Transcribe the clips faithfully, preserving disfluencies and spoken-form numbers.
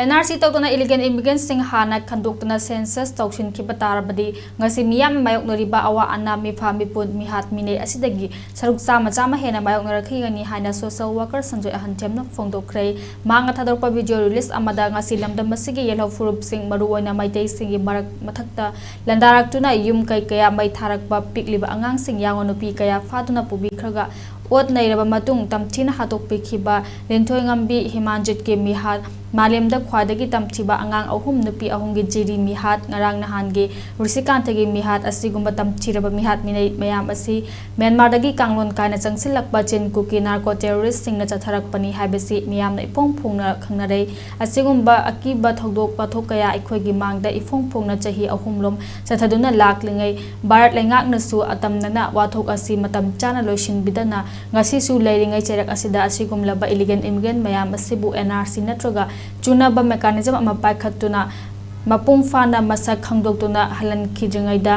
And R ꯁꯤ ꯇꯧꯗꯅ illegal ꯏꯃꯤꯒ꯭ꯔꯦꯟꯁꯤꯡ ꯍꯥꯟꯅ ꯈꯟꯗꯣꯛꯇꯨꯅ ꯁꯦꯟꯁꯁ ꯇꯧꯁꯤꯟꯈꯤꯕ ꯇꯥꯔꯕꯗꯤ ꯉꯁꯤ ꯃꯤꯌꯥꯝꯅ ꯃꯥꯌꯣꯛꯅꯔꯤꯕ ꯑꯋꯥ ꯑꯅꯥ, ꯃꯤꯐꯥ ꯃꯤꯄꯨꯟ, ꯃꯤꯍꯥꯠ ꯃꯤꯅꯩ ꯑꯁꯤꯗꯒꯤ ꯁꯔꯨꯛ ꯆꯥꯝꯃ ꯆꯥꯝꯃ ꯍꯦꯟꯅ ꯃꯥꯌꯣꯛꯅꯔꯛꯈꯤꯒꯅꯤ ꯍꯥꯏꯅ ꯁꯣꯁꯦꯜ ꯋꯥꯔꯀꯔ ꯁꯟꯖꯣꯏ ꯑꯍꯟꯊꯦꯝꯅ ꯐꯣꯡꯗꯣꯛꯈ꯭ꯔꯦ꯫ ꯃꯍꯥꯛꯅ ꯊꯥꯗꯣꯔꯛꯄ ꯚꯤꯗꯤꯑꯣ ꯔꯤꯂꯤꯁ ꯑꯃꯗ ꯉꯁꯤ ꯂꯝꯗꯝ ꯑꯁꯤꯒꯤ ꯌꯦꯜꯍꯧ ꯐꯨꯔꯨꯞꯁꯤꯡ, ꯃꯔꯨꯑꯣꯏꯅ ꯃꯩꯇꯩꯁꯤꯡꯒꯤ ꯃꯔꯛ ꯃꯊꯛꯇ ꯂꯥꯟꯗꯥꯔꯛꯇꯨꯅ ꯌꯨꯝ ꯀꯩ ꯀꯌꯥ ꯃꯩ ꯊꯥꯔꯛꯄ, ꯄꯤꯛꯂꯤꯕ ꯑꯉꯥꯡꯁꯤꯡ ꯌꯥꯎꯅ ꯅꯨꯄꯤ ꯀꯌꯥ ꯐꯥꯗꯨꯅ ꯄꯨꯕꯤꯈ꯭ꯔꯒ ꯑꯣꯠ ꯅꯩꯔꯕ ꯃꯇꯨꯡ ꯇꯝꯊꯤꯅ ꯍꯥꯠꯇꯣꯛꯄꯤꯈꯤꯕ ꯂꯤꯟꯊꯣꯏꯉꯝꯕꯤ ꯍꯤꯃꯥꯟꯖꯤꯠꯀꯤ ꯃꯤꯍꯥꯠ, ꯃꯥꯂꯦꯝꯗ ꯈ꯭ꯋꯥꯏꯗꯒꯤ ꯇꯝꯊꯤꯕ ꯑꯉꯥꯡ ꯑꯍꯨꯝ, ꯅꯨꯄꯤ ꯑꯍꯨꯝꯒꯤ ꯖꯤꯔꯤ ꯃꯤꯍꯥꯠ, ꯉꯔꯥꯡ ꯅꯍꯥꯟꯒꯤ ꯔꯤꯁꯤꯀꯥꯟꯊꯒꯤ ꯃꯤꯍꯥꯠ ꯑꯁꯤꯒꯨꯝꯕ ꯇꯝꯊꯤꯔꯕ ꯃꯤꯍꯥꯠ ꯃꯤꯅꯩ ꯃꯌꯥꯝ ꯑꯁꯤ ꯃ꯭ꯌꯥꯟꯃꯥꯔꯗꯒꯤ ꯀꯥꯡꯂꯣꯟ ꯀꯥꯏꯅ ꯆꯪꯁꯤꯜꯂꯛꯄ ꯆꯤꯟ ꯀꯨꯀꯤ ꯅꯥꯔꯀꯣ ꯇꯦꯔꯣꯔꯤꯁꯁꯤꯡꯅ ꯆꯠꯊꯔꯛꯄꯅꯤ ꯍꯥꯏꯕꯁꯤ ꯃꯤꯌꯥꯝꯅ ꯏꯐꯣꯡ ꯐꯣꯡꯅ ꯈꯪꯅꯔꯦ꯫ ꯑꯁꯤꯒꯨꯝꯕ ꯑꯀꯤꯕ ꯊꯧꯗꯣꯛ ꯋꯥꯊꯣꯛ ꯀꯌꯥ ꯑꯩꯈꯣꯏꯒꯤ ꯃꯥꯡꯗ ꯏꯐꯣꯡ ꯐꯣꯡꯅ ꯆꯍꯤ ꯑꯍꯨꯝꯂꯣꯝ ꯆꯠꯊꯗꯨꯅ ꯂꯥꯛꯂꯤꯉꯩ, ꯚꯥꯔꯠ ꯂꯩꯉꯥꯛꯅꯁꯨ ꯑꯇꯝꯅꯅ ꯋꯥꯊꯣꯛ ꯑꯁꯤ ꯃꯇꯝ ꯆꯥꯅ ꯂꯣꯏꯁꯤꯟꯕꯤꯗꯅ ꯉꯁꯤꯁꯨ ꯂꯩꯔꯤꯉꯩ ꯆꯩꯔꯛ ꯑꯁꯤꯗ ꯑꯁꯤꯒꯨꯝꯂꯕ ꯏꯂꯤꯒꯦꯜ ꯏꯃꯤꯒ꯭ꯔꯦꯟ ꯃꯌꯥꯝ ꯑꯁꯤꯕꯨ ꯑꯦꯟ ꯑꯥꯔ ꯁꯤ ꯅꯠꯇ꯭ꯔꯒ ꯆꯨꯅꯕ ꯃꯦꯀꯥꯅꯤꯖꯝ ꯑꯃ ꯄꯥꯏꯈꯠꯇꯨꯅ ꯃꯄꯨꯡ ꯐꯥꯅ ꯃꯁꯛ ꯈꯪꯗꯣꯛꯇꯨꯅ ꯍꯜꯍꯟꯈꯤꯗ꯭ꯔꯤꯉꯩꯗ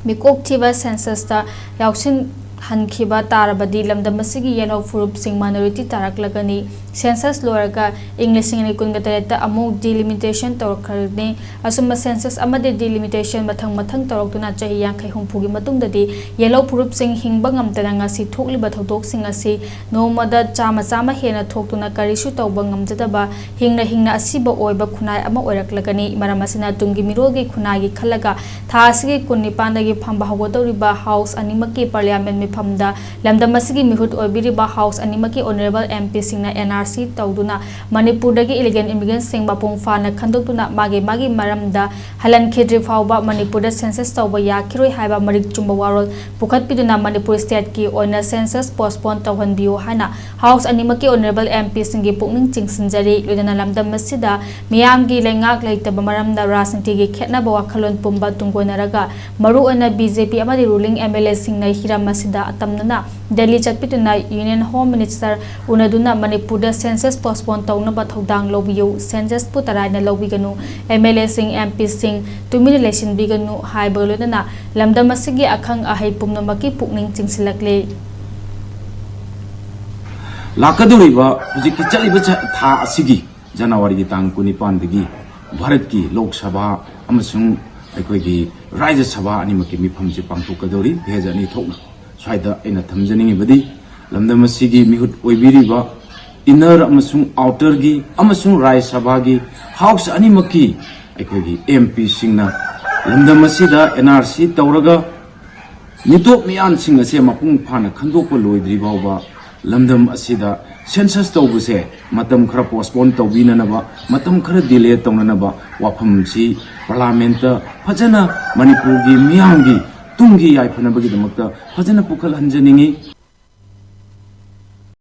ꯃꯤꯀꯣꯛ ꯊꯤꯕ ꯁꯦꯟꯁꯁꯇ ꯌꯥꯎꯁꯤꯟꯍꯟꯈꯤꯕ ꯇꯥꯔꯕꯗꯤ ꯂꯝꯗꯝ ꯑꯁꯤꯒꯤ ꯌꯦꯜꯍꯧ ꯐꯨꯔꯨꯞꯁꯤꯡ ꯃꯥꯏꯅꯣꯔꯤꯇꯤ ꯇꯥꯔꯛꯂꯒꯅꯤ꯫ ꯁꯦꯟꯁꯁ ꯂꯣꯏꯔꯒ ꯏꯪ ꯂꯤꯁꯤꯡ ꯑꯅꯤ ꯀꯨꯟꯒ ꯇꯔꯦꯠꯇ ꯑꯃꯨꯛ ꯗꯤꯂꯤꯃꯤꯇꯦꯁꯟ ꯇꯧꯔꯛꯈ꯭ꯔꯅꯤ꯫ ꯑꯁꯨꯝꯕ ꯁꯦꯟꯁꯁ ꯑꯃꯗꯤ ꯗꯤꯂꯤꯃꯤꯇꯦꯁꯟ ꯃꯊꯪ ꯃꯊꯪ ꯇꯧꯔꯛꯇꯨꯅ ꯆꯍꯤ ꯌꯥꯡꯈꯩ ꯍꯨꯝꯐꯨꯒꯤ ꯃꯇꯨꯡꯗꯗꯤ ꯌꯦꯜꯍꯧ ꯐꯨꯔꯨꯞꯁꯤꯡ ꯍꯤꯡꯕ ꯉꯝꯗꯅ ꯉꯁꯤ ꯊꯣꯛꯂꯤꯕ ꯊꯧꯗꯣꯛꯁꯤꯡ ꯑꯁꯤ ꯅꯣꯡꯃꯗ ꯆꯥꯝꯃ ꯆꯥꯝꯃ ꯍꯦꯟꯅ ꯊꯣꯛꯇꯨꯅ ꯀꯔꯤꯁꯨ ꯇꯧꯕ ꯉꯝꯖꯗꯕ ꯍꯤꯡꯅ ꯍꯤꯡꯅ ꯑꯁꯤꯕ ꯑꯣꯏꯕ ꯈꯨꯟꯅꯥꯏ ꯑꯃ ꯑꯣꯏꯔꯛꯂꯒꯅꯤ꯫ ꯃꯔꯝ ꯑꯁꯤꯅ ꯇꯨꯡꯒꯤ ꯃꯤꯔꯣꯜꯒꯤ ꯈꯨꯟꯅꯥꯏꯒꯤ ꯈꯜꯂꯒ ꯊꯥ ꯑꯁꯤꯒꯤ ꯀꯨꯟꯅꯤꯄꯥꯟꯗꯒꯤ ꯐꯝꯕ ꯍꯧꯒꯗꯧꯔꯤꯕ ꯍꯥꯎꯁ ꯑꯅꯤꯃꯛꯀꯤ ꯄꯥꯔꯂꯤꯌꯥꯃꯦꯟ ꯃꯤꯐꯝꯗ ꯂꯝꯗꯝ ꯑꯁꯤꯒꯤ ꯃꯤꯍꯨꯠ ꯑꯣꯏꯕꯤꯔꯤꯕ ꯍꯥꯎꯁ ꯑꯅꯤꯃꯛꯀꯤ ꯑꯣꯅꯔꯦꯕꯜ ꯑꯦꯝ ꯄꯤꯁꯤꯡꯅ ꯑꯦꯟ ꯑꯥꯔ ꯁꯤ ꯇꯧꯗꯨꯅ ꯃꯅꯤꯄꯨꯔꯗꯒꯤ ꯏꯂꯤꯒꯦꯜ ꯏꯃꯤꯒ꯭ꯔꯦꯟꯁꯤꯡ ꯃꯄꯨꯡ ꯐꯥꯅ ꯈꯟꯗꯣꯛꯇꯨꯅ ꯃꯥꯒꯤ ꯃꯥꯒꯤ ꯃꯔꯝꯗ ꯍꯜꯍꯟꯈꯤꯗ꯭ꯔꯤ ꯐꯥꯎꯕ ꯃꯅꯤꯄꯨꯔꯗ ꯁꯦꯟꯁꯁ ꯇꯧꯕ ꯌꯥꯈꯤꯔꯣꯏ ꯍꯥꯏꯕ ꯃꯔꯤꯛ ꯆꯨꯝꯕ ꯋꯥꯔꯣꯜ ꯄꯨꯈꯠꯄꯤꯗꯨꯅ ꯃꯅꯤꯄꯨꯔ ꯁ꯭ꯇꯦꯠꯀꯤ ꯑꯣꯏꯅ ꯁꯦꯟꯁꯁ ꯄꯣꯁꯄꯣꯟ ꯇꯧꯍꯟꯕꯤꯌꯨ ꯍꯥꯏꯅ ꯍꯥꯎꯁ ꯑꯅꯤꯃꯛꯀꯤ ꯑꯣꯅꯔꯦꯕꯜ ꯑꯦꯝ ꯄꯤꯁꯤꯡꯒꯤ ꯄꯨꯛꯅꯤꯡ ꯆꯤꯡꯁꯤꯟꯖꯔꯤ꯫ ꯂꯣꯏꯅꯅ ꯂꯝꯗꯝ ꯑꯁꯤꯗ ꯃꯤꯌꯥꯝꯒꯤ ꯂꯩꯉꯥꯛ ꯂꯩꯇꯕ ꯃꯔꯝꯅ ꯔꯥꯖꯅꯤꯇꯤꯒꯤ ꯈꯦꯠꯅꯕ ꯋꯥꯈꯜꯂꯣꯟ ꯄꯨꯝꯕ ꯇꯨꯡꯒꯣꯏꯅꯔꯒ ꯃꯔꯨꯑꯣꯏꯅ ꯕꯤ ꯖꯦ ꯄꯤ ꯑꯃꯗꯤ ꯔꯨꯂꯤꯡ ꯑꯦꯝ ꯑꯦꯜ ꯑꯦꯁꯤꯡꯅ ꯍꯤꯔꯝ ꯑꯁꯤꯗ ꯑꯇꯝꯅꯅ ꯗꯦꯜꯂꯤ ꯆꯠꯄꯤꯗꯨꯅ ꯌꯨꯅꯤꯌꯟ ꯍꯣꯝ ꯃꯤꯅꯤꯁꯇꯔ ꯎꯅꯗꯨꯅ ꯃꯅꯤꯄꯨꯔꯗ ꯁꯦꯟꯁꯁ ꯄꯣꯁꯄꯣꯟ ꯇꯧꯅꯕ ꯊꯧꯗꯥꯡ ꯂꯧꯕꯤꯌꯨ, ꯁꯦꯟꯁꯁꯄꯨ ꯇꯔꯥꯏꯅ ꯂꯧꯕꯤꯒꯅꯨ, ꯑꯦꯝ ꯑꯦꯜ ꯑꯦꯁꯤꯡ, ꯑꯦꯝ ꯄꯤꯁꯤꯡ ꯇꯨꯃꯤꯟꯅ ꯂꯩꯁꯤꯟꯕꯤꯒꯅꯨ ꯍꯥꯏꯕꯒ ꯂꯣꯏꯅꯅ ꯂꯝꯗꯝ ꯑꯁꯤꯒꯤ ꯑꯈꯪ ꯑꯍꯩ ꯄꯨꯝꯅꯃꯛꯀꯤ ꯄꯨꯛꯅꯤꯡ ꯆꯤꯡꯁꯤꯜꯂꯛꯂꯤ꯫ ꯂꯥꯛꯀꯗꯧꯔꯤꯕ ꯍꯧꯖꯤꯛꯀꯤ ꯆꯠꯂꯤꯕ ꯆ- ꯊꯥ ꯑꯁꯤꯒꯤ ꯖꯅꯋꯥꯔꯤꯒꯤ ꯇꯥꯡ ꯀꯨꯟꯅꯤꯄꯥꯟꯗꯒꯤ ꯚꯥꯔꯠꯀꯤ ꯂꯣꯛ ꯁꯚꯥ ꯑꯃꯁꯨꯡ ꯑꯩꯈꯣꯏꯒꯤ ꯔꯥꯖ꯭ꯌ ꯁꯚꯥ ꯑꯅꯤꯃꯛꯀꯤ ꯃꯤꯐꯝꯁꯤ ꯄꯥꯡꯊꯣꯛꯀꯗꯧꯔꯤ, ꯐꯦꯖ ꯑꯅꯤ ꯊꯣꯛꯅ꯫ ꯁ꯭ꯋꯥꯏꯗ ꯑꯩꯅ ꯊꯝꯖꯅꯤꯡꯉꯤꯕꯗꯤ, ꯂꯝꯗꯝ ꯑꯁꯤꯒꯤ ꯃꯤꯍꯨꯠ ꯑꯣꯏꯕꯤꯔꯤꯕ ꯏꯟꯅꯔ ꯑꯃꯁꯨꯡ ꯑꯥꯎꯇꯔꯒꯤ ꯑꯃꯁꯨꯡ ꯔꯥꯖ꯭ꯌ ꯁꯚꯥꯒꯤ ꯍꯥꯎꯁ ꯑꯅꯤꯃꯛꯀꯤ ꯑꯩꯈꯣꯏꯒꯤ ꯑꯦꯝ ꯄꯤꯁꯤꯡꯅ ꯂꯝꯗꯝ ꯑꯁꯤꯗ ꯑꯦꯟ ꯑꯥꯔ ꯁꯤ ꯇꯧꯔꯒ ꯃꯤꯇꯣꯞ ꯃꯤꯌꯥꯟꯁꯤꯡ ꯑꯁꯦ ꯃꯄꯨꯡ ꯐꯥꯅ ꯈꯟꯗꯣꯛꯄ ꯂꯣꯏꯗ꯭ꯔꯤ ꯐꯥꯎꯕ ꯂꯝꯗꯝ ꯑꯁꯤꯗ ꯁꯦꯟꯁꯁ ꯇꯧꯕꯁꯦ ꯃꯇꯝ ꯈꯔ ꯄꯣꯁꯄꯣꯟ ꯇꯧꯕꯤꯅꯅꯕ, ꯃꯇꯝ ꯈꯔ ꯗꯤꯂꯦ ꯇꯧꯅꯅꯕ ꯋꯥꯐꯝꯁꯤ ꯄꯥꯔꯂꯥꯃꯦꯟꯠꯇ ꯐꯖꯅ ꯃꯅꯤꯄꯨꯔꯒꯤ ꯃꯤꯌꯥꯝꯒꯤ ꯇꯨꯡꯒꯤ ꯌꯥꯏꯐꯅꯕꯒꯤꯗꯃꯛꯇ ꯐꯖꯅ ꯄꯨꯈꯠꯍꯟꯖꯅꯤꯡꯏ꯫